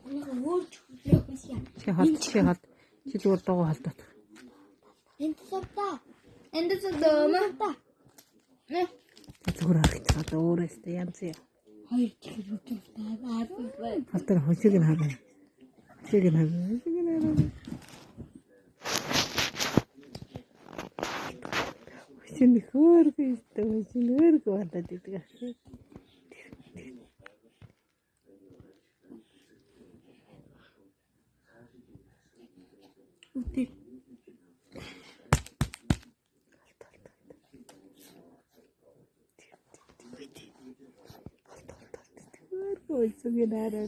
Манайхан өөр ч хөлөөх юм. Чи холд, чи холд. Чи зүгээр дугуй холдоод. Энд савта. Энд зөмө. Та. Нэ. Зүгээр харагдах одоо өөрөөсөө янз юм. Хоёр чихэр үтээ. Халтар хөшиг нь хараа. Хөшиг нь хараа. Хөшиг нь хараа. Хөшиг нь хөөргөн өстэй хөшиг нь хөөргөн болоод идэг ах. Үтээ. Хөөргөн хөшиг нь хараа.